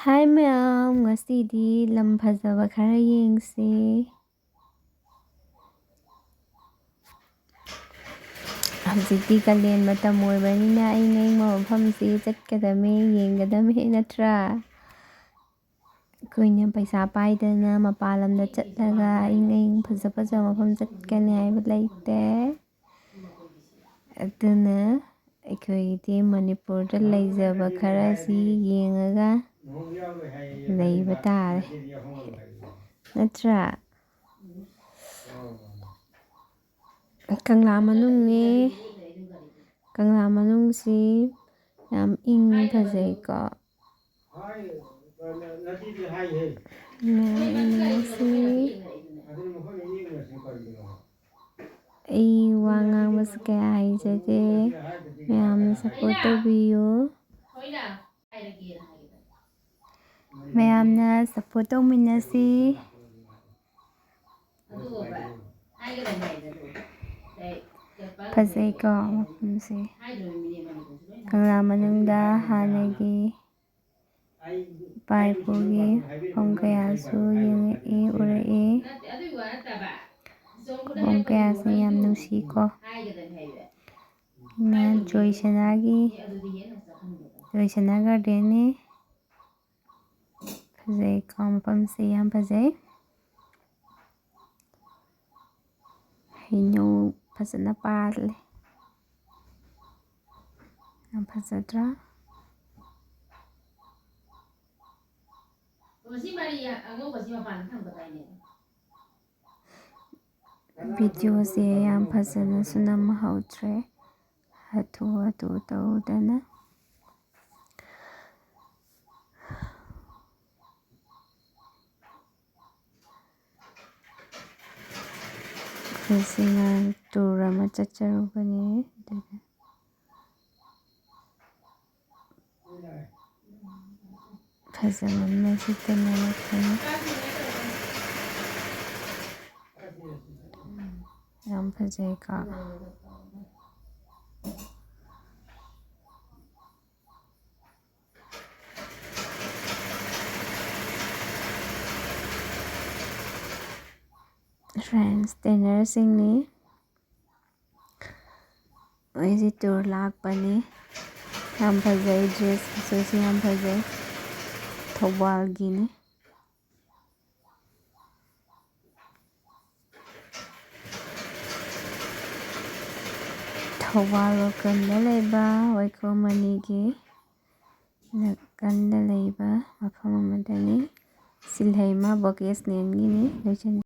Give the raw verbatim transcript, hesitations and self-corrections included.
ꯍꯥꯏ ꯃꯌꯥꯝ, ꯉꯁꯤꯗꯤ ꯂꯝ ꯐꯖꯕ ꯈꯔ ꯌꯦꯡꯁꯤ꯫ ꯍꯧꯖꯤꯛꯇꯤ ꯀꯥꯂꯦꯟ ꯃꯇꯝ ꯑꯣꯏꯕꯅꯤꯅ ꯑꯏꯪ ꯑꯏꯪꯕ ꯃꯐꯝꯁꯤ ꯆꯠꯀꯗꯃꯦ, ꯌꯦꯡꯒꯗꯃꯦ ꯅꯠꯇ꯭ꯔꯥ? ꯑꯩꯈꯣꯏꯅ ꯄꯩꯁꯥ ꯄꯥꯏꯗꯅ ꯃꯄꯥꯟ ꯂꯝꯗ ꯆꯠꯂꯒ ꯑꯏꯪ ꯑꯏꯪ ꯐꯖ ꯐꯖꯕ ꯃꯐꯝ ꯆꯠꯀꯅꯤ ꯍꯥꯏꯕ ꯂꯩꯇꯦ꯫ ꯑꯗꯨꯅ ꯑꯩꯈꯣꯏꯒꯤꯗꯤ ꯃꯅꯤꯄꯨꯔꯗ ꯂꯩꯖꯕ ꯈꯔꯁꯤ ꯌꯦꯡꯉꯒ ꯂꯩꯕ ꯇꯥꯔꯦ, ꯅꯠꯇ꯭ꯔꯥ? ꯀꯪꯂꯥ ꯃꯅꯨꯡꯅꯦ꯫ ꯀꯪꯂꯥ ꯃꯅꯨꯡꯁꯤ ꯌꯥꯝ ꯏꯪ ꯐꯖꯩꯀꯣ꯫ ꯃꯌꯥꯝ ꯌꯦꯡꯁꯤ꯫ ꯑꯩ ꯋꯥ ꯉꯥꯡꯕꯁꯨ ꯀꯌꯥ ꯍꯩꯖꯗꯦ꯫ ꯃꯌꯥꯝꯅ support ꯇꯧꯕꯤꯌꯨ꯫ ꯃꯌꯥꯝꯅ support ꯇꯧꯃꯤꯟꯅꯁꯤ꯫ ꯐꯖꯩꯀꯣ ꯃꯐꯝꯁꯦ꯫ ꯀꯪꯂꯥ ꯃꯅꯨꯡꯗ ꯍꯥꯟꯅꯒꯤ ꯏꯄꯥ ꯏꯄꯨꯒꯤ ꯃꯐꯝ ꯀꯌꯥꯁꯨ ꯌꯦꯡꯉꯛꯏ, ꯎꯔꯛꯏ꯫ ꯃꯐꯝ ꯀꯌꯥꯁꯦ ꯌꯥꯝ ꯅꯨꯡꯁꯤꯀꯣ꯫ ꯏꯃꯥ ꯖꯣꯏꯁꯅꯥꯒꯤ, ꯖꯣꯏꯁꯅꯥ garden ꯅꯤ꯫ ꯐꯖꯩꯀꯣ, ꯃꯐꯝꯁꯦ ꯌꯥꯝ ꯐꯖꯩ꯫ ꯍꯩꯅꯧ ꯐꯖꯅ ꯄꯥꯜꯂꯦ꯫ ꯌꯥꯝ ꯐꯖꯗ꯭ꯔꯥ? Video ꯁꯦ ꯌꯥꯝ ꯐꯖꯅꯁꯨ ꯅꯝꯍꯧꯗ꯭ꯔꯦ, ꯍꯥꯊꯨ ꯍꯥꯊꯨ ꯇꯧꯗꯅ꯫ ꯑꯩꯈꯣꯏꯁꯦ ꯉꯔꯥꯡ tour ꯑꯃ ꯆꯠꯆꯔꯨꯕꯅꯦ, ꯑꯗꯨꯒ ꯐꯖꯕ ꯃꯁꯤꯗ ꯂꯩꯔꯛꯄꯅꯤ꯫ ꯌꯥꯝ ꯐꯖꯩꯀꯣ꯫ ꯇ꯭ꯔꯦꯟꯁ ꯇ꯭ꯔꯦꯅꯔꯁꯤꯡꯅꯤ꯫ ꯑꯩꯁꯦ ꯇꯨꯔ ꯂꯥꯛꯄꯅꯤ꯫ ꯌꯥꯝ ꯐꯖꯩ, ꯗ꯭ꯔꯦꯁ ꯃꯆꯨꯁꯨ ꯌꯥꯝ ꯐꯖꯩ꯫ ꯊꯧꯕꯥꯜꯒꯤꯅꯤ꯫ ꯊꯧꯕꯥꯜ ꯋꯥꯈꯜꯗ ꯂꯩꯕ ꯋꯥꯏꯈꯣꯝ ꯃꯅꯤꯒꯤ ꯅꯥꯀꯟꯗ ꯂꯩꯕ ꯃꯐꯝ ꯑꯃꯗꯅꯤ꯫ ꯁꯤꯜꯍꯩꯃ ꯚꯣꯀꯦꯁꯅꯦꯜꯒꯤꯅꯤ꯫ ꯂꯣꯏꯁꯤꯟ-